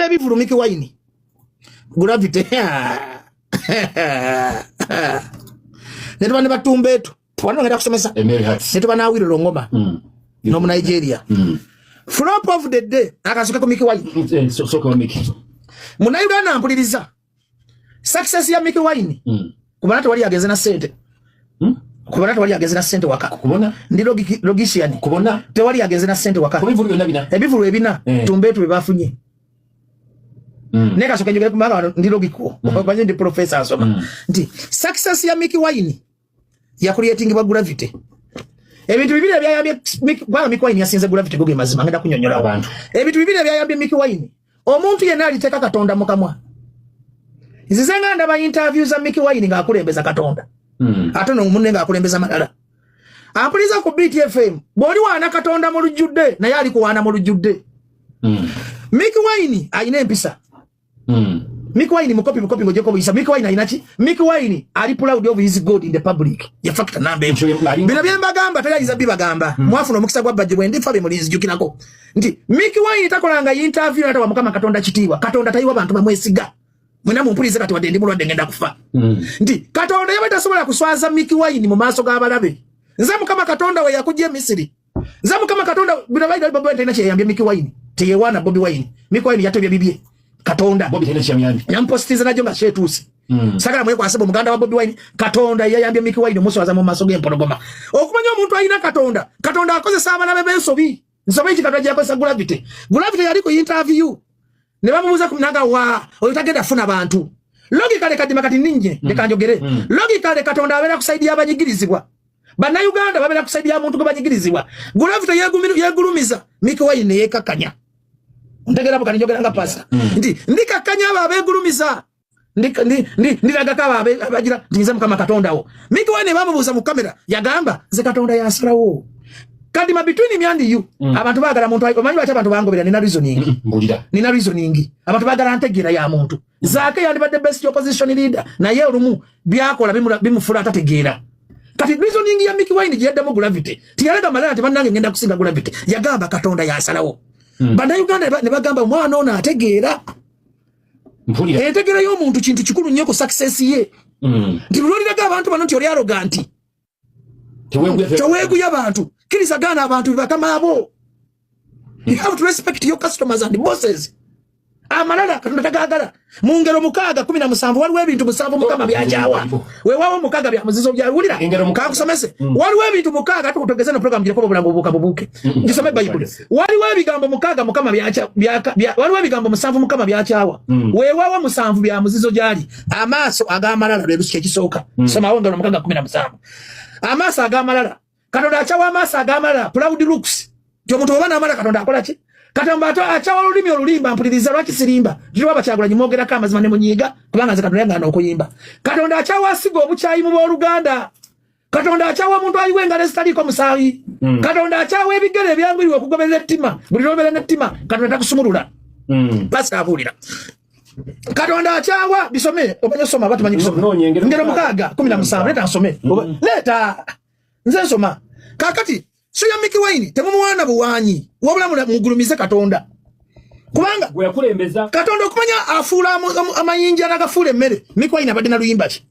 N'ebivulu Mikie Wine, Gravity, ne tuba ne batumba etu wano ngenda kusomesa. Emeri Hats. Ne tuba n'Awilo Longomba n'omunigeria. Flop of the day, akasuke ku Mikie Wine. Soka wa Mikie. Munnayuganda mpuliriza, success ya Mikie Wine, kubana tewali agenze na sente. Kubana tewali agenze na sente waka. Kubona? Ndi logician. Kubona? Tewali agenze na sente waka. Ku bivulu byonna bina. Ebivulu ebina. Tumbeetu bye bafunye. Naye kasooka njogere kubanga wano ndi logical, omanyi ndi professor asoma, nti success ya Mikie Wine yacreatingibwa Gravity. Ebintu bibiri ebyayambye kubanga Mikie Wine yasinze Gravity, goge mazima ngenda kunyonyolawo. Abantu. Ebintu bibiri ebyayambye Mikie Wine, omuntu yenna aliteeka Katonda mu kamwa. Nzize nga ndaba interview za Mikie Wine ng'akulembeza Katonda, ate no munne ng'akulembeza malala. Ampuliza ku BTFM, bw'oli waana Katonda mu lujjudde, naye ali kuwaana mu lujjudde. Mikie Wine alina empisa. Mikie Wine mukopi, mukopi ng'ogyeko buyisa. Mikie Wine alina ki? Mikie Wine ali proud of his God in the public. Ye factor number emu. Ekyo Bino bye mbagamba teyayinza bibagamba. Mwafuna omukisa gwa bajje, bwe ndifa bye mulinzijukirako nti Mikie Wine takolanga interview natawa Mukama Katonda kitiibwa. Katonda tayiwa bantu bamwesiga. Mwena mumpulize kati, wadde ndi mulwadde ngenda kufa, nti Katonda yaba tasobola kuswaza Mikie Wine mu maaso g'abalabe. Nze Mukama Katonda we yakujja e Misiri, nze Mukama Katonda. Bino bayida Bobi Wine talina kyeyambye. Mikie Wine teyewaana Bobi Wine. Mikie Wine yatebye bibye Katonda. Bobi talina kyamyambye. Yampositiza najjo nga kyetuuse. Sagala mwekwase bwe muganda wa Bobi Wine. Katonda yayambye Mikie Wine omuswaza mu maaso g'empologoma. Okumanya omuntu alina Katonda, Katonda akozesa abalabe b'ensobi. Nsobi ki Katonda gyakozesa Gravity? Gravity yali ku interview ne bamubuuza naga wa oyo tagenda funa bantu. Logically, Kadima, kati ninje leka njogere. Logically, Katonda abeera ku side y'abanyigirizibwa. Bannayuganda babeera ku side ya muntu gwe banyigirizibwa. Gravity yeegulumiza, Mikie Wine ne yeekakkanya. Ntegeera bukati njogera nga pastor nti ndikakkanya abo abeegulumiza, ndiragako abo abagira nti nze Mukama Katonda wo. Mikie Wine bamubuuza mu kamera, yagamba, "Nze Katonda yansalawo." Kadima, between me and you, abantu baagala muntu omanyi lwaki abantu bangobera? Nina reasoning. Mbulira. Nina reasoning. Abantu baagala ntegeera ya muntu. Zaake yandibadde best opposition leader, naye olumu byakola bimufula atategeera. Kati reasoning ya Mikie Wine gye yaddamu Gravity, tiyalaga malala nti bannange ngenda kusinga Gravity. Yagamba, "Katonda yansalawo." Bannayuganda ne bagamba, "Omwana ono ategeera." Mpulira. Entegeera y'omuntu kintu kikulu nnyo ku success ye, nti buli oliraga abantu bano nti oli arrogant, teweeguya bantu, kkiriza gaana abantu bebakama abo. You have to respect your customers and bosses. Amalala Katonda tagaagala. Mu Ngero 6:17, waliwo ebintu musanvu Mukama byakyawa, weewaawo mukaaga bya muzizo byawulira. Engero 6. Kankusomese. Waliwo ebintu mukaaga, ate kutogeze no program gireko obulango bubuuka bubuuke, gisome Bayibuli. Waliwo ebigambo mukaaga Mukama waliwo ebigambo musanvu Mukama byakyawa, weewaawo musanvu bya muzizo gyali. Amaaso ag'amalala lwe lusiki ekisooka. Somawo Engero 6:17. Amaaso ag'amalala, Katonda akyawa amaaso ag'amalala, proud looks, nti omuntu oba n'amala Katonda akola ki? Katonda ate akyawa olulimi olulimba. Mpuliriza, lwaki sirimba? Tiriwa Bakyagulanyi mwogerako amazima ne munyiiga, kubanga nze Katonda yagaana okuyimba. Katonda akyawa asiga obukyayi mu booluganda. Katonda akyawa omuntu ayiwa engalo ezitaliiko musaayi. Katonda akyawa ebigere ebyanguyirwa okugoberera ettima. Buli lwobeera n'ettima, Katonda takusumulula. Pasita abuulira, Katonda akyawa bisome, omanye osoma aba tumanyi kusoma. Noonya Engero. Ngero 6:17. Leeta nsome. Leeta nze nsoma. Kakati so ya Mikie Wine temumuwaana buwaanyi, wabula mugulumize Katonda, kubanga gwe yakulembeza. Katonda okumanya afuula amayinja nagafuula emmere. Mikie Wine abadde na luyimba ki?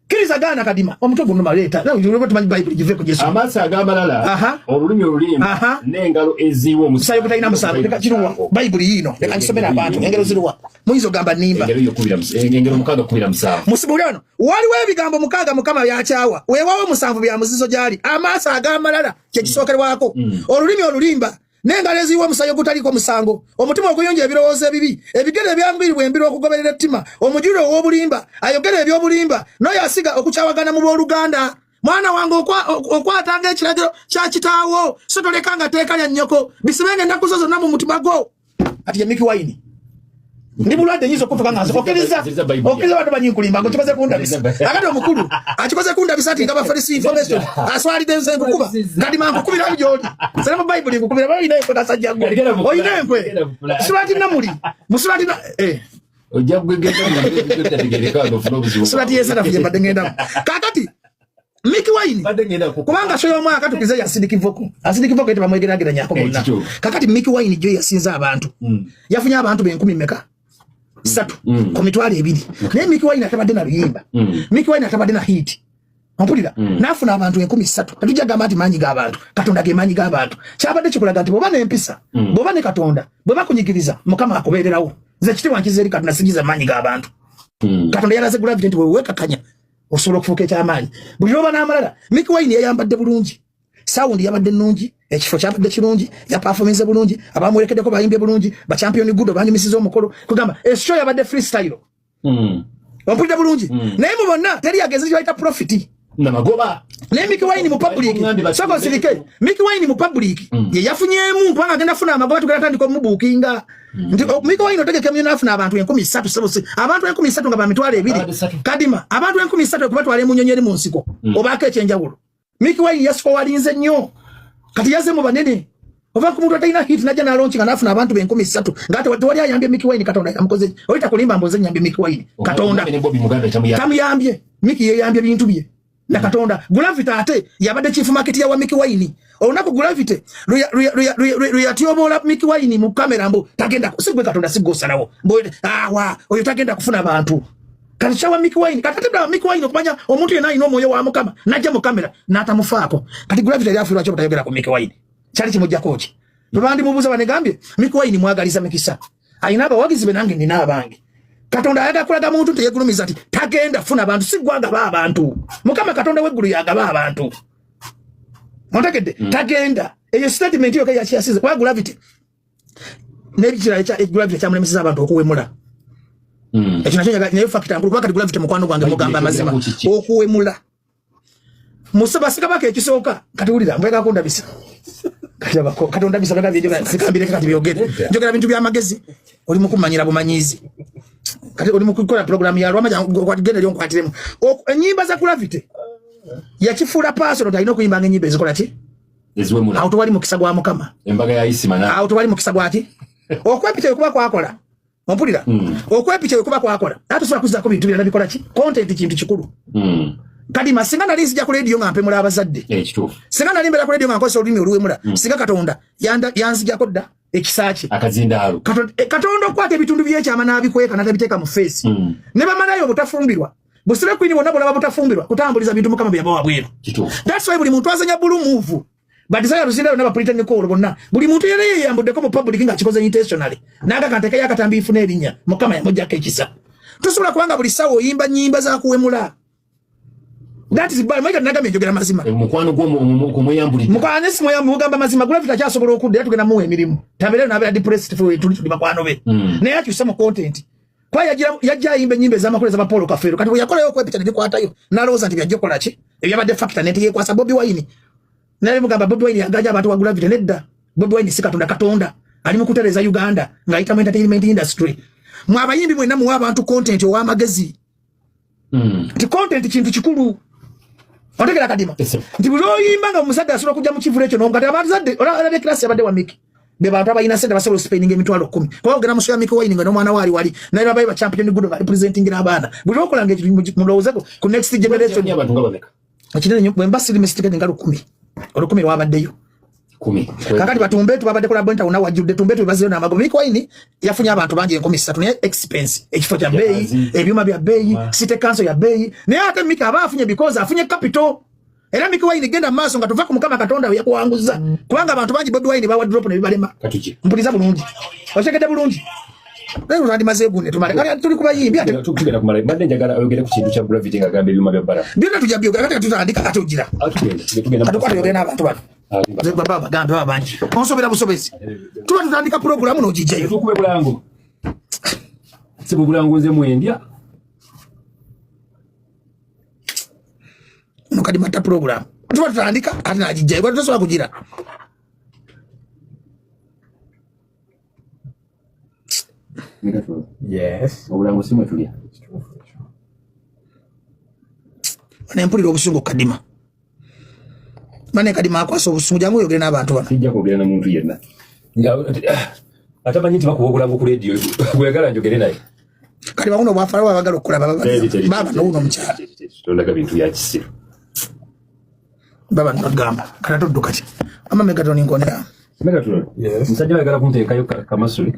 Kkiriza gaana. Kadima, omutwe gunuma, leeta tumanyi Bayibuli give ku Yesu. Amaaso ag'amalala, olulimi olulimba, n'engalo eziiwa omusaayi ogutalina musango. Leka, kiruwa Bayibuli yiino? Leka ngisomera abantu. Engero ziruwa? Muyinza ogamba nimba. Engero yo Engero 6:17. Musibuli wano waliwo ebigambo mukaaga Mukama byakyawa, weewaawo musanvu bya muzizo gyali. Amaaso ag'amalala kyekisookerwako, olulimi olulimba, n'engalo eziyiwa omusaayi ogutaliko musango, omutima oguyonja ebirowoozo ebibi, ebigere ebyanguyiribwa embiro okugoberera ettima, omujuliro ow'obulimba ayogera ebyobulimba, n'oyo asiga okukyawagana mu booluganda. Mwana wange, okwatanga ekiragiro kya kitaawo, so tolekanga tteeka lya nnyoko. Bisibenga ennaku zo zonna mu mutima gwo. Ati ye Mikie Wine, ndi mulwadde, nyinza okutuka nga nze okkiriza. Ziriza Bayibuli. Okkiriza abantu banyinkulimba nga okikoze kundabisa. Akati omukulu akikoze kundabisa nti ngaba false information, aswalidde. Nze nkukuba, Kadima, nkukubira gyoli sera mu Bayibuli, nkukubira. Ba olina enkwe, kasajja gwe. Genda bukula. Olina enkwe. Genda bukula. Sulati namuli musulati na Ojja kugegeza nga ofuna obuzibu. Sulati yesarafu gye mbadde ngendamu. Kakati Mikie Wine, Mbadde ngenda ku kubanga show y'omwaka tukize ya Acidic Vokoz. Acidic Vokoz tebamwegeraageranyako bonna. Kituufu. Kakati Mikie Wine jo yasinza abantu. Yafunye abantu benkumi mmeka? 3 ku 20,000. Naye Mikie Wine atabadde na luyimba, Mikie Wine atabadde na hit, ompulira? N'afuna abantu 3,000. Tetujja gamba nti maanyi g'abantu, Katonda ge maanyi g'abantu. Kyabadde kikulaga nti bw'oba n'empisa, bw'oba ne Katonda, bwe bakunyigiriza, Mukama akubeererawo. Nze ekitiibwa nkiza eri Katonda, sigiza maanyi g'abantu. Katonda yalaze Gravity nti bwe weekakanya osobola okufuuka ekyamaanyi. Buli lwoba n'amalala, Mikie Wine yayambadde bulungi, sound yabadde nnungi, ekifo kyabadde kirungi, yaperforminze bulungi, abamuwerekeddeko bayimbye bulungi, ba Champion Gudo banyumisiza omukolo. Kugamba e show yabadde freestyle. Ompulira bulungi? Naye mu bonna teri yageze kyebayita profit. Namagoba. Naye Mikie Wine mu public, soko sirike, Mikie Wine mu public ye yafunyeemu, kubanga agenda funa amagoba, tugenda tandika omubookinga. Nti Mikie Wine otegeka emyo n'afuna abantu 3,000, sebose abantu 3,000 nga ba 20,000. Abadde ssatu. Kadima, abantu 3,000 okubatwala emunyonyi eri mu nsiko, obaako ekyenjawulo. Mikie Wine yasikowalinze nnyo, kati yaze mu banene. Ova ku muntu atalina hit najja nalaunchinga n'afuna abantu be 3,000, nga tewali ayambye Mikie Wine, Katonda yamukoze. Oyita kulimba mbu nze nyambye Mikie Wine, Katonda Ne Bobi Mugambe tamuyambye. Tamuyambye. Mikie yeyambye bintu bye na Katonda. Gravity ate yabadde chief marketer wa Mikie Wine. Olunaku Gravity lwe yatyoboola Mikie Wine mu kamera, mbu tagenda, si gwe Katonda, si gwe osalawo, mbu awa oyo tagenda kufuna bantu. Kati kyawa Mikie Wine, kati ate ddala Mikie Wine okumanya omuntu yenna alina omwoyo wa Mukama najja mu kamera n'atamufaako. Kati Gravity yali afiirwa ki obutayogera ku Mikie Wine? Kyali kimuggyako ki? Bwe mubuuza banegambye Mikie Wine mwagaliza mikisa, alina abawagizi be, nange nina abange. Katonda ayagala kulaga muntu teyegulumiza nti tagenda funa bantu, si gwagaba abantu, Mukama Katonda w'eggulu yagaba abantu. Ontegedde? Tagenda eyo statement yoka yakyasize kuba Gravity n'ebikirala ekya Gravity kyamulemeseza abantu okuwemula. Ekyo nakyo nayo factor nkulu, kuba kati Gravity mukwano gwange, mugamba amazima. Kiki? Okuwemula musaba sikabaka ekisooka. Kati wulira, mbwega kundabisa kati abako katonda bisa bega byenjogera sikambireke. Kati byogere, njogera bintu byamagezi, oli mukumanyira bumanyizi. Kati oli mukukola program ya lwama, genda eri onkwatiremu. Ennyimba za Gravity yakifuula personal, talina okuyimbanga ennyimba ezikola ki? Eziwemula. Awo tewali mukisa gwa Mukama. Embaga ya Isima na Awo tewali mukisa gwaki? Okwepita kuba kwakola, ompulira? Okwepita kuba kwakola, ate tosobola kuzzaako bintu birala bikola ki? Content kintu kikulu. Kadima, singa nali nzija ku radio nga mpemula abazadde, Eh, kituufu. singa nali mbeera ku radio nga nkozesa olulimi oluwemula, singa Katonda yanzijako dda ekisa kye. Akazindaalo. Katonda, Katonda okukwata ebitundu byekyama n'abikweka n'atabiteeka mu face. Ne bamalayo obutafumbirwa, busibe kwini bonna bulaba butafumbirwa kutambuliza bintu Mukama bye yabawa bweru. Kituufu. That's why buli muntu azanya blue move, badesire Luzinda yonna, bapulita Nicole bonna, buli muntu yena yeyambuddeko mu public ng'akikoze intentionally naga kantekeyo akatambi ifuna erinnya, Mukama yamuggyako ekisa. Tosobola kubanga buli ssaawa oyimba nnyimba za kuwemula. That is bad. Maika nagambye njogera mazima. Eh, mukwano gwo kumweyambulidde. Mukwano si mweyambu, mugamba mazima. Gravity akyasobola okudda, era tugenda muwa emirimu. Tabeera nabeera depressed, ffe tuli bakwano be. Naye akyuse mu content. Kwa yajja ayimba ennyimba ez'amakulu ez'aba Paul Kafeero. Kati bwe yakolayo okwepita ne bikwatayo, n'alowooza nti byajja okukola ki? Ebyabadde factor ne yeekwasa Bobi Wine. Naye mugamba Bobi Wine yagaja abantu wa Gravity, nedda. Bobi Wine si Katonda, Katonda ali mu kutereeza Uganda ng'ayita mu entertainment industry. Mwe abayimbi mwenna muwa abantu content ow'amagezi. Nti content kintu kikulu. Otegera Kadima? Yes, sir. Nti buli oyimba nga omuzadde asobola kujja mu kivulu ekyo n'omugati abazadde olabye class yabadde wa Mikie. Be bantu abalina sente basobola ospending 10,000. Kuba ogenda mu show ya Mikie Wine nga n'omwana we ali wali. Naye babaye ba Champion Good bali presenting n'abaana. Buli lwokola nga ekintu mulowoozeko ku next generation. Ni abantu nga bameka? Ekinene nnyo, bwe mba siri mistaken nga 1,000. 1,000 lwabaddeyo. 10. Kakati batumbeetu babadde kola Bwenta wonna wajjudde, tumbeetu bazzeyo n'amagoba. Mikie Wine yafunye abantu bangi 3,000, naye expense, ekifo kya bbeeyi, Jahazi. Ebyuma bya bbeeyi, city council ya bbeeyi. Naye ate Mikie aba afunye because afunye capital. Era Mikie Wine genda mu maaso nga tuva ku Mukama Katonda we yakuwanguza. Kubanga abantu bangi Bobi Wine bawa drop ne bibalema. Katuki. Mpuliza bulungi. Otegedde bulungi. Leero twandimaze gunne tumale. Kale tuli ku bayimbi ate. Tugenda kumala. Mbadde njagala oyogere ku kintu kya Gravity ng'agamba ebyuma bya bbalafu. Byonna tujja byogera, kati tutandika ate ogira. Ah, tugenda. Tugenda. Kati kwata yogere n'abantu bano. Ah, Nze baba bagambe baba bangi. Onsobera busobezi. Tuba tutandika pulogulaamu n'ogijjayo. Tukube bulango. Sibu bulango nze mwendya. Ono kadi mata pulogulaamu. Tuba tutandika ate n'agijjayo. Kati tosobola kugira. Yes. Obulango si mwe tulya. Nempulira obusungu Kadima. Bane Kadima akwasa obusungu, jangu oyogere n'abantu bano. Sijja kwogera na muntu yenna. Nga atamanyi nti bakuwa obulango ku radio gweyagala njogere naye. Kati bawuno bwafalawo abagala okukulaba baba Teri, teri, baba teri, n'owuno teri, omukyala. teri, teri. Tondaga bintu bya kisiru. Baba nagamba kati ate odduka ki? Ama Megatron nkonera. Megatron. Yes. Musajja wayagala kunteekayo kamasuli.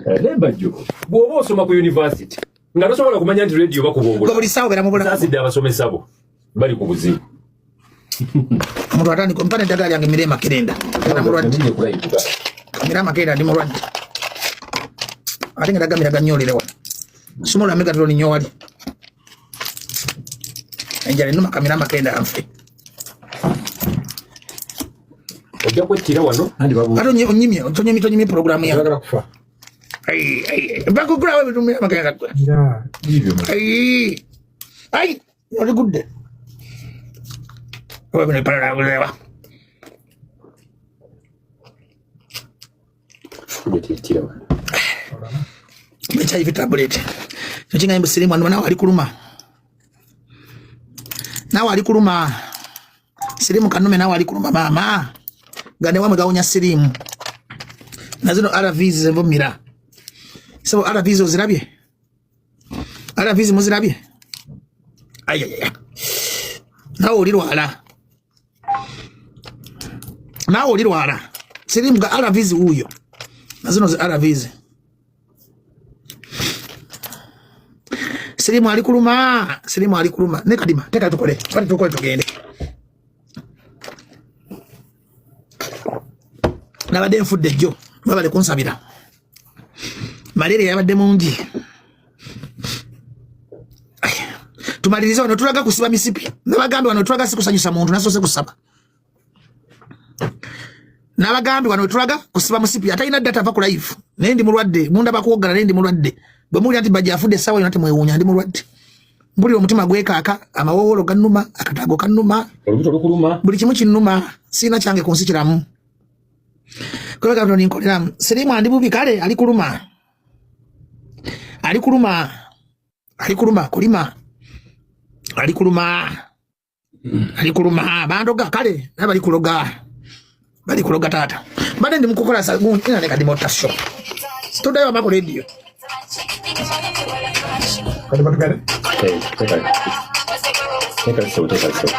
Naye Bajjo, bw'oba osoma ku university nga tosobola kumanya nti radio bakuba obulamu. Buli ssaawa obeera mu bulamu. Saasidde abasomesa bo bali ku buzibu. Omuntu atandika mpa n'eddagala lyange mmire makerenda. Ndi mulwadde. Mmire amakerenda ndi mulwadde. Ate nga dagamira ganyoolere wano. Sumula megatron nnyo wali. Enjala ennuma kamira amakerenda nfe. Ojja kwettira wano. Ate onyimye, tonyimye, tonyimye programu yange. Oyagala kufa. Bakugulawo ebintu mmire amakerenda gwe. Ai, oligudde. Oba bino epalala bulewa. HIV tablet. Kyo mbu sirimu wano nawe ali kuluma. Nawe ali kuluma. Sirimu kanume nawe ali kuluma maama. Nga ne wamwe gawonya sirimu. Na zino RVs zenvumira. So RVs ozirabye? RVs muzirabye? Ayayaya. Nawe olirwala. Nawe olirwala. Sirimu ga RVs wuuyo. Na zino zi RVs. Sirimu ali kuluma, sirimu ali kuluma. Ne kadima, teka tukole. Twali tukole tugende. Nabadde nfudde jjo, babale kunsabira. Malaria yabadde mungi. Tumalirize wano tulaga kusiba misipi. Nabagambye wano tulaga sikusanyusa muntu nasoose kusaba. Nabagambye wano tulaga kusiba musipi atalina data ava ku live. Naye ndi mulwadde, mundaba kuwoggana naye ndi mulwadde. Bwe muwulira nti Bajjo afudde essaawa yonna temwewuunya ndi mulwadde. Mpulira omutima gwekaaka, amawoowolo gannuma, akataago kannuma. Olubuto lukuluma. Buli kimu kinnuma, sirina kyange ku nsi kiramu. Kubanga Katonda ninkoleramu. Siriimu andi bubi kale ali kuluma. Ali kuluma. Ali kuluma, kulima. Ali kuluma. Ali kuluma. Bandoga kale, naye bali kuloga. Bali kuloga taata. Mbadde ndi mu kukola sa gundi ina ne kadima otasho. Tuddayo wama ku radio. Kati batugende. Hey, teka. Teka sebo, teka sebo.